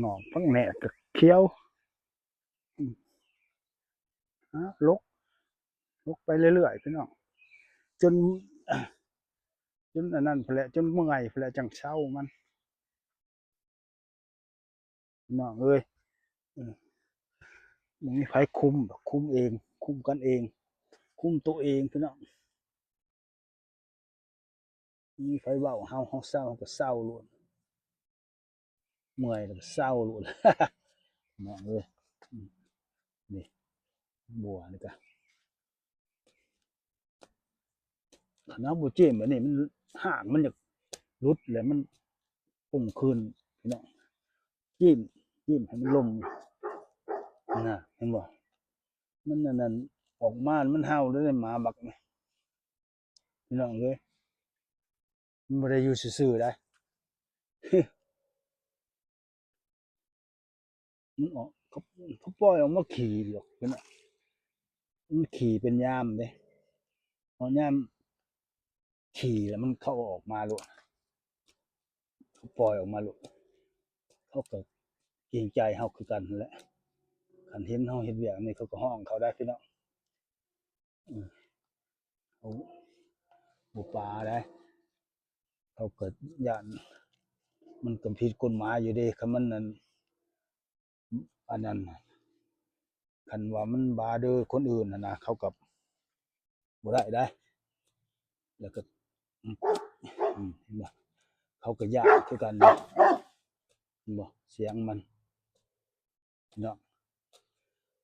ງອກ ຜັກແໜກກໍຂຽວ ອາ ລົກ ລົກໄປເລື້ອຍໆ ພີ່ນ້ອງ ຈົນ ຈົນອັນນັ້ນພຸ້ນແຫຼະ ຈົນເມື່ອຍພຸ້ນແຫຼະ ຈັ່ງເຊົາມັນ ພີ່ນ້ອງເອີຍ. ເອີ ບໍ່ມີໃຜຄຸມດອກ ຄຸມເອງ ຄຸມກັນເອງ ຄຸມໂຕເອງ ພີ່ນ້ອງ. ມີໃຜເວົ້າເຮົາ ເຮົາເຊົາ ເຮົາກໍເຊົາໂລດ ເມື່ອຍແລ້ວກໍເຊົາໂລດ ນ້ອງເອີຍ. ອືມ ນີ້ບົວນີ້ກະ ຄັນເຮົາບໍ່ຈິ້ມອັນນີ້ ມັນ ຮາກມັນຢາກຫຼຸດ ແລ້ວມັນປົງຄືນ ພີ່ນ້ອງ. ຈິ້ມ ຈິ້ມໃຫ້ມັນລົງ ນະ ເຫັນບໍ່? ມັນອັນນັ້ນ ອອກມາມັນເຫົ່າເລີຍ ໝາບັກນີ້ ພີ່ນ້ອງເອີຍ. ມັນບໍ່ໄດ້ຢູ່ຊື່ໆໃດ ມັນອອກ ເຂົາ ເຂົາປ່ອຍອອກມາຂີ່ດອກ ພີ່ນ້ອງ ມັນຂີ່ເປັນຍາມເດ້ ເພາະຍາມຂີ່ແລ້ວມັນ ເຂົາອອກມາໂລດ ເຂົາປ່ອຍອອກມາໂລດ. ເຂົາກໍເກງໃຈເຮົາຄືກັນຫັ້ນແຫຼະ ຄັນເຫັນເຮົາເຮັດວຽກນີ້ ເຂົາກໍຮ້ອງເຂົາໄດ້ ພີ່ນ້ອງ. ເອີ ເຂົາບໍ່ປາໃດ ເຂົາກໍຢ້ານ ມັນກໍຜິດກົດໝາຍຢູ່ເດ້ ຄັນມັນ ອັນ ອັນນັ້ນ ຄັນວ່າມັນບາເດີຄົນອື່ນຫັ້ນນະ ເຂົາກໍບໍ່ໄດ້ໃດ. ແລ້ວກໍ ອືມ ເຫັນບໍ່ ເຂົາກໍຢ້ານຄືກັນເດ້ ເຫັນບໍ່ ສຽງມັນ ເນາະ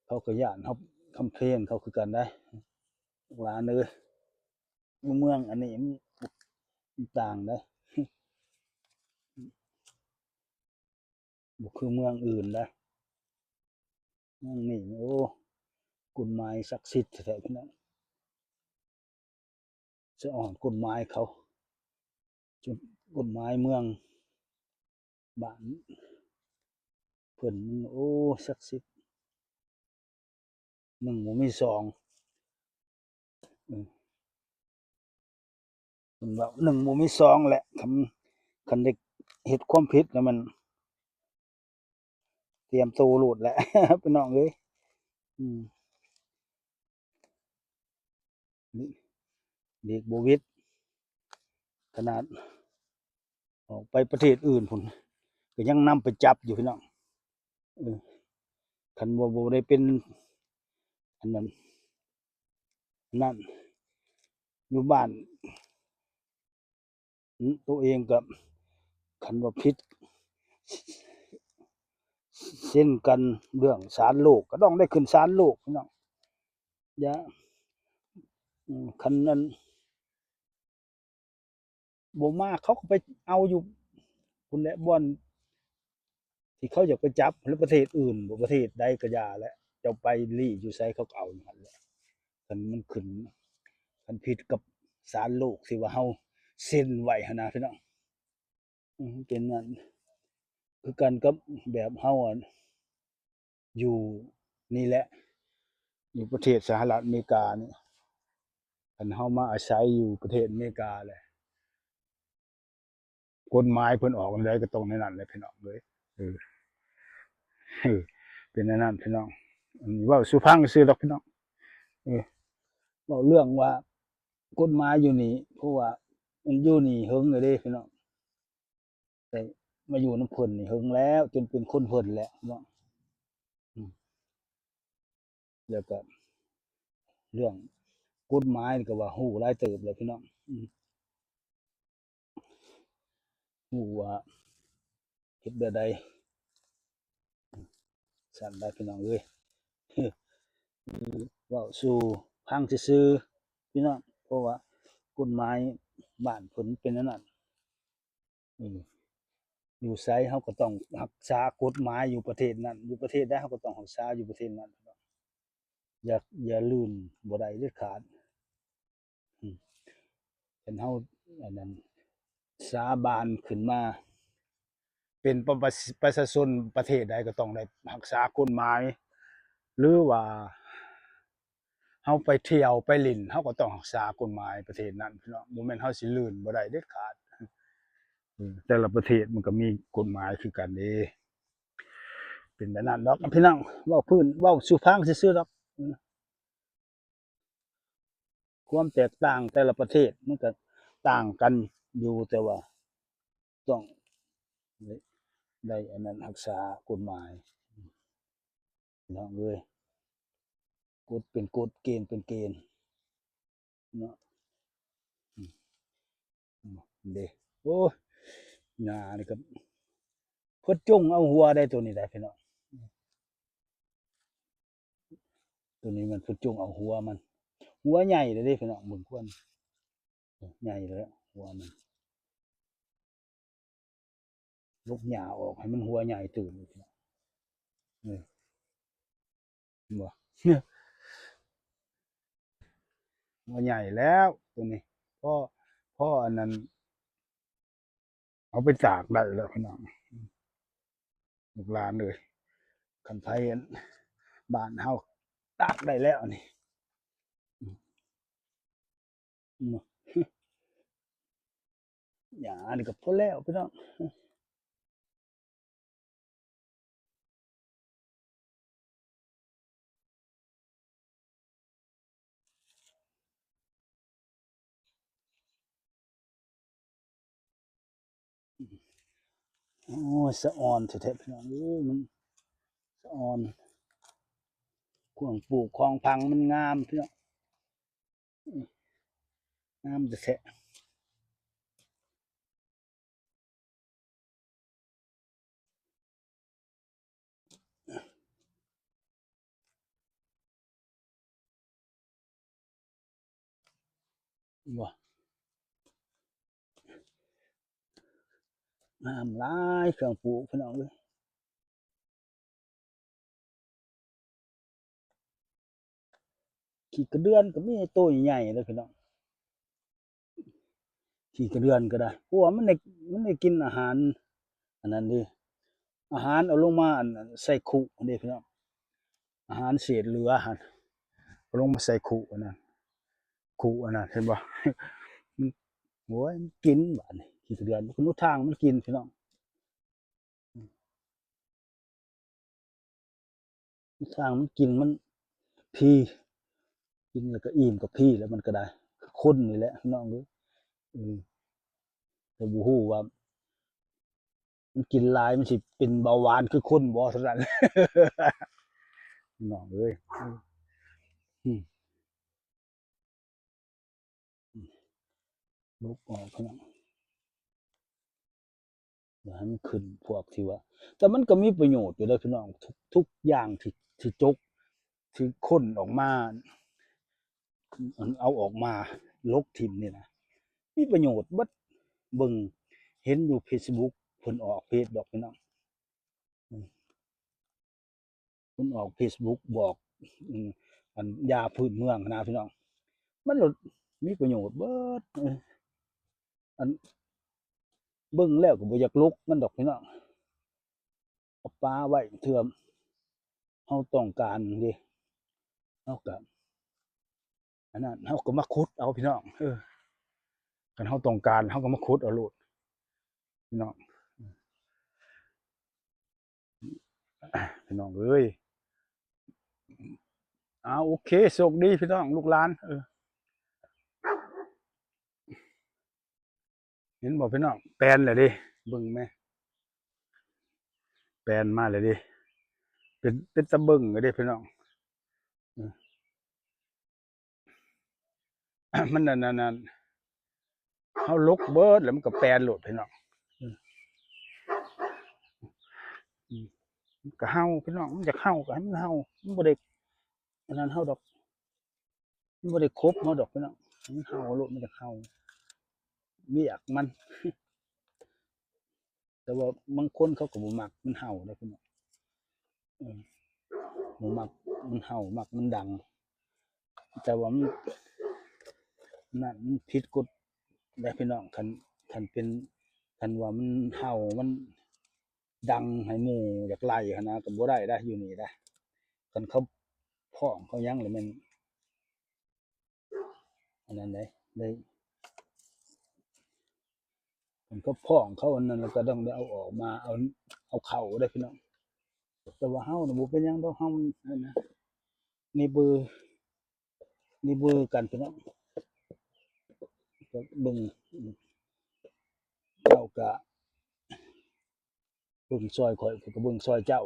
ເຂົາກໍຢ້ານເຮົາຄຳເພງເຂົາຄືກັນໄດ໋ ລູກຫຼານເອີຍ. ຢູ່ເມືອງອັນນີ້ມັນ ມັນຕ່າງໄດ໋ ບໍ່ຄືເມືອງອື່ນໃດ໋ ເມືອງນີ້ ໂອ້ ກົດໝາຍສັກສິດແທ້ໆ ພີ່ນ້ອງ. ສະອອນກົດໝາຍເຂົາ ຈົນກົດໝາຍເມືອງບ້ານເພິ່ນ ໂອ້ ສັກສິດ ໜຶ່ງບໍ່ມີສອງ ເອີ ເພິ່ນເວົ້າໜຶ່ງບໍ່ມີສອງແຫຼະ ຄັນ ຄັນໄດ້ເຮັດຄວາມຜິດແລ້ວມັນ ຕຽມໂຕໂລດແຫຼະ ພີ່ນ້ອງເອີຍ. ອືມ ນີ້ ຫຼີກບໍ່ຫວິດ ຂະໜາດອອກໄປປະເທດອື່ນພຸ້ນ ກໍຍັງນຳໄປຈັບຢູ່ ພີ່ນ້ອງ. ເອີ ຄັນວ່າບໍ່ໄດ້ເປັນອັນນັ້ນ ອັນນັ້ນ ຢູ່ບ້ານ ໂຕເອງກໍ ຄັນວ່າຜິດເຊັ່ນກັນເລື່ອງສານໂລກ ກໍຕ້ອງໄດ້ຂຶ້ນສານໂລກ ພີ່ນ້ອງ. ຢ່າ ອືມ ຄັນນັ້ນ ບໍ່ມາ ເຂົາກໍໄປເອົາຢູ່ພຸ້ນແຫຼະ ບ່ອນທີ່ເຂົາຢາກໄປຈັບ ຫຼື ປະເທດອື່ນບໍ ປະເທດໃດກໍຢ່າແຫຼະ ເຈົ້າໄປລີ້ຢູ່ໃສ ເຂົາກໍເອົາຢູ່ຫັ້ນແຫຼະ. ຄັນມັນຂຶ້ນ ຄັນຜິດກັບສານໂລກທີ່ວ່າເຮົາເຊັນໄວ້ຫັ້ນນະ ພີ່ນ້ອງ. ອືມ ເປັນນັ້ນ ຄືກັນກັບແບບເຮົາ ອັນ ຢູ່ນີ້ແຫຼະ ຢູ່ປະເທດສະຫະລັດອາເມລິການີ້ ຄັນເຮົາມາອາໄສຢູ່ປະເທດອາເມລິກາແຫຼະ ກົດໝາຍເພິ່ນອອກແນວໃດກໍຕ້ອງແນວນັ້ນແຫຼະ ພີ່ນ້ອງເອີຍ. ເອີ ເປັນແນວນັ້ນ ພີ່ນ້ອງ ອັນນີ້ເວົ້າສູ່ຟັງຊື່ດອກ ພີ່ນ້ອງ. ເອີ ເວົ້າເລື່ອງວ່າກົດໝາຍຢູ່ນີ້ ເພາະວ່າມັນຢູ່ນີ້ເຫິງແລ້ວເດ້ ພີ່ນ້ອງ. ໄດ້ມາຢູ່ນຳເພິ່ນນີ້ເຫິງແລ້ວ ຈົນເປັນຄົນເພິ່ນແຫຼະເນາະ. ອືມ ແລ້ວກໍເລື່ອງກົດໝາຍນີ້ກໍວ່າຮູ້ຫຼາຍເຕີບແລ້ວ ພີ່ນ້ອງ. ອືມ ຮູ້ວ່າເຮັດແບບໃດ ຊັ້ນໄດ໋ ພີ່ນ້ອງເອີຍ. ເວົ້າສູ່ຟັງຊື່ໆ ພີ່ນ້ອງ ເພາະວ່າກົດໝາຍບ້ານເພິ່ນເປັນແນວນັ້ນ. ເອີ ຢູ່ໃສເຮົາກໍຕ້ອງຮັກສາກົດໝາຍຢູ່ປະເທດນັ້ນ ຢູ່ປະເທດໃດເຮົາກໍຕ້ອງຮັກສາຢູ່ປະເທດນັ້ນ ຢ່າ ຢ່າລື່ນບໍ່ໄດ້ເດັດຂາດ. ອືມ ຄັນເຮົາ ອັນນັ້ນ ສາບານຂຶ້ນມາເປັນປະ ປະ ປະຊາຊົນປະເທດໃດກໍຕ້ອງໄດ້ຮັກສາກົດໝາຍ ຫຼືວ່າເຮົາໄປທ່ຽວໄປຫຼິ້ນ ເຮົາກໍຕ້ອງຮັກສາກົດໝາຍປະເທດນັ້ນ ພີ່ນ້ອງ. ບໍ່ແມ່ນເຮົາຊິລື່ນບໍ່ໄດ້ເດັດຂາດ. ເອີ ແຕ່ລະປະເທດມັນກໍມີກົດໝາຍຄືກັນເດ້. ປັນແບບນັ້ນດອກພີ່ນ້ອງ ເວົ້າພື້ນ ເວົ້າສູ່ຟັງຊື່ໆດອກ. ຄວາມແຕກຕ່າງແຕ່ລະປະເທດມັນກະຕ່າງກັນຢູ່ ແຕ່ວ່າຕ້ອງໄດ້ ໄດ້ອັນນັ້ນ ຮັກສາກົດໝາຍ ພີ່ນ້ອງເອີຍ ກົດເປັນກົດ ເກນເປັນເກນເນາະ. ອືມ ເດ້ ໂອ້ຍ ຫຍ້ານີ້ກໍເພິ່ນຈົ່ງເອົາຫົວໄດ້ ໂຕນີ້ໄດ້ພີ່ນ້ອງ. ໂຕນີ້ມັນພຸດຈຸງເອົາຫົວມັນ ຫົວໃຫຍ່ເລີຍເດ້ພີ່ນ້ອງ ເບິ່ງຄວນ ໃຫຍ່ແລ້ວຫົວມັນ ຫຼົກຫຍ້າອອກໃຫ້ມັນຫົວໃຫຍ່ຕື່ມອີກ ເອີ ເຫັນບໍ່ ຫົວໃຫຍ່ແລ້ວໂຕນີ້ ພໍ ພໍອັນນັ້ນ ເອົາໄປຕາກໄດ້ແລ້ວພີ່ນ້ອງ ລູກຫຼານເອີຍ ຄັນໃຜບ້ານເຮົາຕາກໄດ້ແລ້ວນີ້ ຫຍ້ານີ້ກໍພໍແລ້ວພີ່ນ້ອງ. ໂອ້ຍ ສະອອນແທ້ໆ ພີ່ນ້ອງເອີຍ ມັນສະອອນ ເຄື່ອງປູກຂອງຝັງມັນງາມພີ່ນ້ອງ ອືມ ງາມແທ້ໆ. ບໍ່ ງາມຫຼາຍເຄື່ອງປູກພີ່ນ້ອງເອີຍ. ຂີ້ກະເດືອນກໍມີໂຕໃຫຍ່ໆເດ້ພີ່ນ້ອງ ຂີ້ກະເດືອນກໍໄດ້ເພາະວ່າມັນໄດ້ ມັນໄດ້ກິນອາຫານອັນນັ້ນເດ້ ອາຫານເອົາລົງມາອັນໃສ່ຄຸເດ້ພີ່ນ້ອງ ອາຫານເສດເຫຼືອຫັ້ນເອົາລົງມາໃສ່ຄຸອັນນັ້ນ ຄຸອັນນັ້ນເຫັນບໍ່ ໂອ້ຍ ມັນກິນບາດນີ້ ຂີ້ກະເດືອນ ມັນທາງມັນກິນພີ່ນ້ອງ. ທາງມັນກິນມັນພີ ກິນແລ້ວກໍອີ່ມກໍພີແລ້ວມັນກໍໄດ້ ຄືຄົນນີ້ແຫຼະພີ່ນ້ອງເອີຍ ເອີ ແຕ່ບໍ່ຮູ້ວ່າມັນກິນຫຼາຍມັນຊິເປັນເບົາຫວານຄືຄົນບໍ່ ເທົ່ານັ້ນ ພີ່ນ້ອງເອີຍ ອືມ. ອືມ ລົບອອກພີ່ນ້ອງ ຢ່າໃຫ້ມັນຂຶ້ນພວກທີ່ວ່າ ແຕ່ມັນກໍມີປະໂຫຍດຢູ່ເດ້ພີ່ນ້ອງ ທຸກ ທຸກຢ່າງທີ່ ທີ່ຈົກ ທີ່ຄົ້ນອອກມາ ອັນເອົາອອກມາລົກຖິ້ມນີ້ນະ ມີປະໂຫຍດເບິດ ເບິ່ງເຫັນຢູ່ເຟສບຸກ ເພິ່ນອອກເຟສດອກພີ່ນ້ອງ ອືມ. ເພິ່ນອອກເຟສບຸກບອກ ອືມ ອັນຢາພື້ນເມືອງຫັ້ນນະພີ່ນ້ອງ ມັນໂລດມີປະໂຫຍດເບິດ ເອີ ອັນເບິ່ງແລ້ວກໍບໍ່ຢາກລົກມັນດອກພີ່ນ້ອງ ເອົາປະໄວ້ເທື່ອເຮົາຕ້ອງການເດ້ ເຮົາກໍ ອັນນັ້ນເຮົາກໍມາຂຸດເອົາພີ່ນ້ອງ ເອີ ຄັນເຮົາຕ້ອງການເຮົາກໍມາຂຸດເອົາໂລດພີ່ນ້ອງ ພີ່ນ້ອງເອີຍ ເອົາ ໂອເຄ ໂຊກດີພີ່ນ້ອງ ລູກຫຼານ ເອີ. ເຫັນບໍ່ພີ່ນ້ອງ ແປນແລ້ວເດ້ ເບິ່ງແມ ແປນມາແລ້ວເດ້ ເປັນ ເປັນຕາເບິ່ງເດ້ພີ່ນ້ອງ ເອີ ມັນ ອັນນັ້ນ ອັນນັ້ນ ເຮົາລົກເບິດແລ້ວມັນກໍແປນໂລດພີ່ນ້ອງ ເອີ ເອີ ມັນກໍເຫົ່າພີ່ນ້ອງ ມັນຢາກເຫົ່າກໍໃຫ້ມັນເຫົ່າ ມັນບໍ່ໄດ້ອັນນັ້ນເຮົາດອກ ມັນບໍ່ໄດ້ຄົບເຮົາດອກພີ່ນ້ອງ ມັນເຫົ່າໂລດ ມັນຈະເຫົ່າ ວຽກມັນ ແຕ່ວ່າບາງຄົນເຂົາກໍບໍ່ມັກມັນເຫົ່າເດ້ພີ່ນ້ອງ ເອີ ບໍ່ມັກມັນເຫົ່າ ມັກມັນດັງ ແຕ່ວ່າມັນ ນັ້ນ ມັນຜິດກົດໄດ໋ພີ່ນ້ອງ ຄັນ ຄັນເປັນ ຄັນວ່າມັນເຫົ່າ ມັນດັງໃຫ້ໝູ່ຢາກໄລ່ຫັ້ນນະ ກໍບໍ່ໄດ້ໄດ໋ ຢູ່ນີ້ໄດ໋ ຄັນເຂົາພ້ອງເຂົາຫຍັງແລ້ວແມ່ນ ອັນນັ້ນເດ້ ໄດ້ ມັນກໍພ້ອງເຂົາອັນນັ້ນ ແລ້ວກໍຕ້ອງໄດ້ເອົາອອກມາ ເອົາ ເອົາເຂົ້າເດ້ພີ່ນ້ອງ ແຕ່ວ່າເຮົານະບໍ່ເປັນຫຍັງດອກ ເຮົານັ້ນນະ ນີ້ເບີ ນີ້ເບີກັນພີ່ນ້ອງ ກໍເບິ່ງ ເຈົ້າກະເບິ່ງຊ່ອຍຂ້ອຍ ຂ້ອຍກໍເບິ່ງຊ່ອຍເຈົ້າ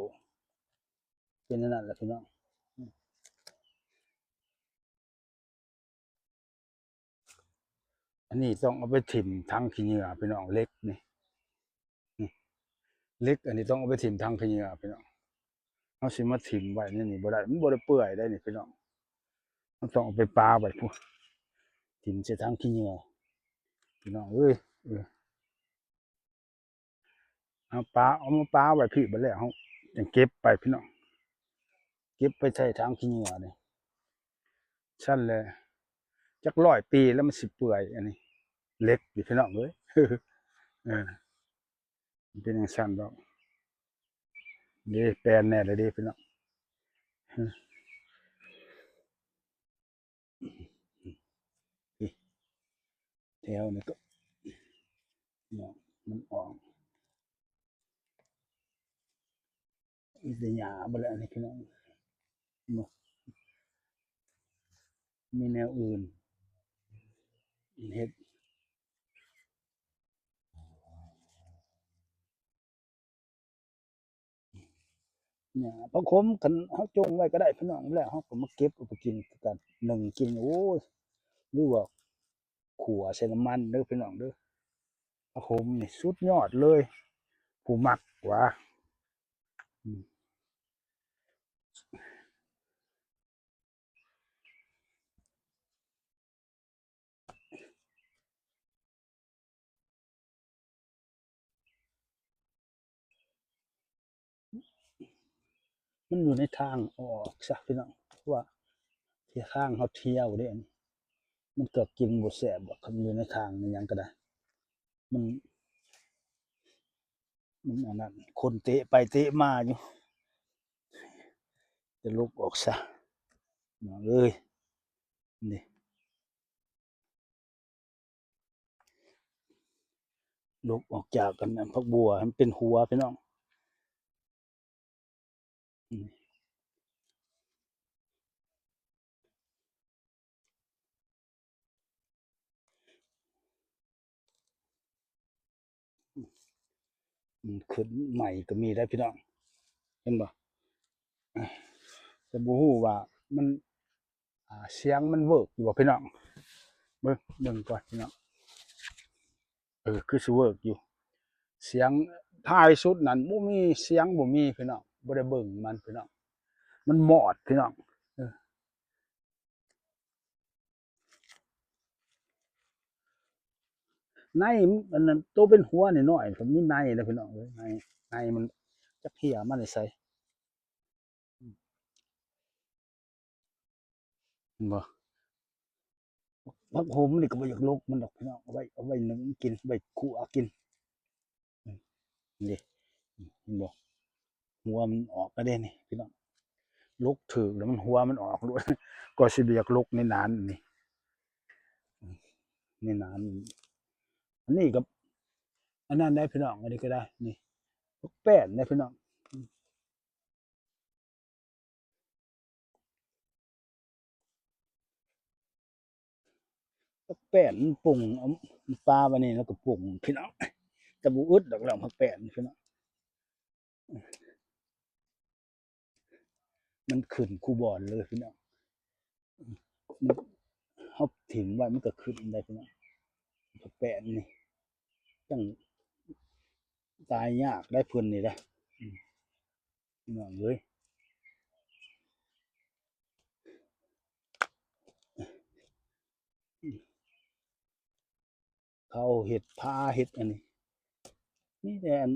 ເປັນອັນນັ້ນແຫຼະພີ່ນ້ອງ. ອັນນີ້ຕ້ອງເອົາໄປຖິ້ມຖັງຂີ້ເຫຍື້ອພີ່ນ້ອງ ເຫຼັກນີ້ ນີ້ ເຫຼັກອັນນີ້ຕ້ອງເອົາໄປຖິ້ມຖັງຂີ້ເຫຍື້ອພີ່ນ້ອງ. ເຮົາຊິມາຖິ້ມໄວ້ໃນນີ້ບໍ່ໄດ້ ມັນບໍ່ໄດ້ເປື່ອຍໄດ໋ນີ້ພີ່ນ້ອງ ເຮົາຕ້ອງເອົາໄປປະໄວ້ພຸ້ນ ຖິ້ມໃສ່ຖັງຂີ້ເຫຍື້ອພີ່ນ້ອງເອີຍ ເອີ ເອົາປະ ເອົາມາປະໄວ້ພີ້ ບັດແລ້ວເຮົາຈັ່ງເກັບໄປພີ່ນ້ອງ ເກັບໄປໃສ່ຖັງຂີ້ເຫຍື້ອນີ້ ຊັ້ນແຫຼະ ຈັກຮ້ອຍປີແລ້ວມັນຊິເປື່ອຍ ອັນນີ້ເຫຼັກນີ້ພີ່ນ້ອງເອີຍ ເອີ ມັນເປັນຈັ່ງຊັ້ນດອກ ເດ້ ແປນແນ່ເລີຍເດ້ພີ່ນ້ອງ. ນີ້ ແຖວນີ້ກໍເນາະ ມັນອອກ ມີແຕ່ຫຍ້າເບິດແລ້ວນີ້ພີ່ນ້ອງເນາະ ມີແນວອື່ນເຮັດ. ຫຍ້າຜັກໂຂມ ຄັນເຮົາຈົ່ງໄວ້ກໍໄດ້ພີ່ນ້ອງ ແລ້ວເຮົາກໍມາເກັບເອົາໄປກິນຄືກັນ ໜຶ້ງກິນ ໂອ້ຍ ຫຼືວ່າຂົ້ວໃສ່ນ້ຳມັນເດີພີ່ນ້ອງເດີ ຜັກໂຂມນີ້ສຸດຍອດເລີຍ ຜູ້ມັກຫວາ ອືມ. ມັນຢູ່ໃນທາງອອກຊະພີ່ນ້ອງ ເພາະວ່າທີ່ທາງເຮົາທ່ຽວເດ້ ອັນນີ້ ມັນກໍກິນບໍ່ແຊບດອກ ຄັນຢູ່ໃນທາງ ໃນຫຍັງກໍໄດ້ ມັນ ມັນອັນນັ້ນ ຄົນເຕະໄປເຕະມາຢູ່ ຈະຫຼົກອອກຊະ ນ້ອງເອີຍ ນີ້ ຫຼົກອອກຈາກອັນນັ້ນ ຜັກບົ່ວໃຫ້ມັນເປັນຫົວພີ່ນ້ອງ. ອືມ ອືມ ຂຶ້ນໃໝ່ກໍມີໄດ໋ພີ່ນ້ອງ ເຫັນບໍ່? ແຕ່ບໍ່ຮູ້ວ່າມັນ ອ່າ ສຽງມັນເວີກຢູ່ບໍ່ພີ່ນ້ອງ? ເບິ່ງ ເບິ່ງກ່ອນພີ່ນ້ອງ ເອີ ຄືຊິເວີກຢູ່ ສຽງທ້າຍສຸດນັ້ນບໍ່ມີ ສຽງບໍ່ມີພີ່ນ້ອງ ບໍ່ໄດ້ເບິ່ງມັນພີ່ນ້ອງ ມັນມອດພີ່ນ້ອງ ເອີ ໃນອັນນັ້ນ ໂຕເປັນຫົວນ້ອຍໆ ກໍມີໃນເດ້ພີ່ນ້ອງເອີຍ ໃນ ໃນມັນ ຈັກເຫື່ອມາແຕ່ໃສ. ເຫັນບໍ່? ຜັກໂຂມນີ້ກໍບໍ່ຢາກຫຼົກມັນດອກພີ່ນ້ອງ ເອົາໄວ້ ເອົາໄວ້ໜຶ້ງກິນ ໄວ້ຂົ້ວກິນ ນີ້ ເຫັນບໍ່? ຫົວມັນອອກແລ້ວເດ້ນີ້ພີ່ນ້ອງ ຫຼົກຖືກແລ້ວມັນ ຫົວມັນອອກໂລດ ກໍຊິບໍ່ຢາກຫຼົກໃນໜານນີ້ ໃນໜານ ອັນນີ້ກໍອັນນັ້ນໄດ໋ພີ່ນ້ອງ ອັນນີ້ກໍໄດ້ ນີ້ ແປ້ນໄດ໋ພີ່ນ້ອງ. ຜັກແປ້ນມັນປຸງ ເອົາປາໄວ້ນີ້ແລ້ວກໍປຸງພີ່ນ້ອງ ແຕ່ບໍ່ອຶດດອກ ເລື່ອງຜັກແປ້ນພີ່ນ້ອງ ມັນຂຶ້ນຄູ່ບ່ອນເລີຍພີ່ນ້ອງ ມັນ ເຮົາຖິ້ມໄວ້ມັນກໍຂຶ້ນໄດ໋ພີ່ນ້ອງ ຜັກແປ້ນນີ້ ຈັ່ງຕາຍຍາກໄດ໋ເພິ່ນນີ້ນະ ອືມ ພີ່ນ້ອງເອີຍ ເຂົາເຮັດຜາເຮັດອັນນີ້ ມີແຕ່ອັນ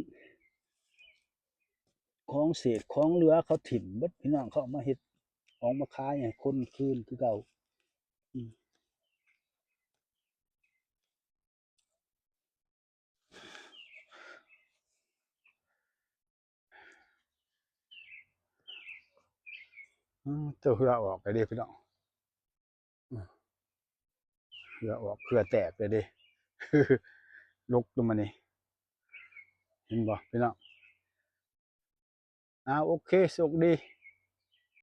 ຂອງເສດຂອງເຫຼືອເຂົາຖິ້ມເບິດ ພີ່ນ້ອງ ເຂົາເອົາມາເຮັດ ອອກມາຂາຍໃຫ້ຄົນຄືນຄືເກົ່າ ອືມ. ອືມ ເຈົ້າເຫື່ອອອກແລ້ວເດ້ພີ່ນ້ອງ ອືມ ເຫື່ອອອກ ເຫື່ອແຕກແລ້ວເດ້ ຫຼົກລົງມານີ້ ເຫັນບໍ່ພີ່ນ້ອງ? ເອົາ ໂອເຄ ໂຊກດີ.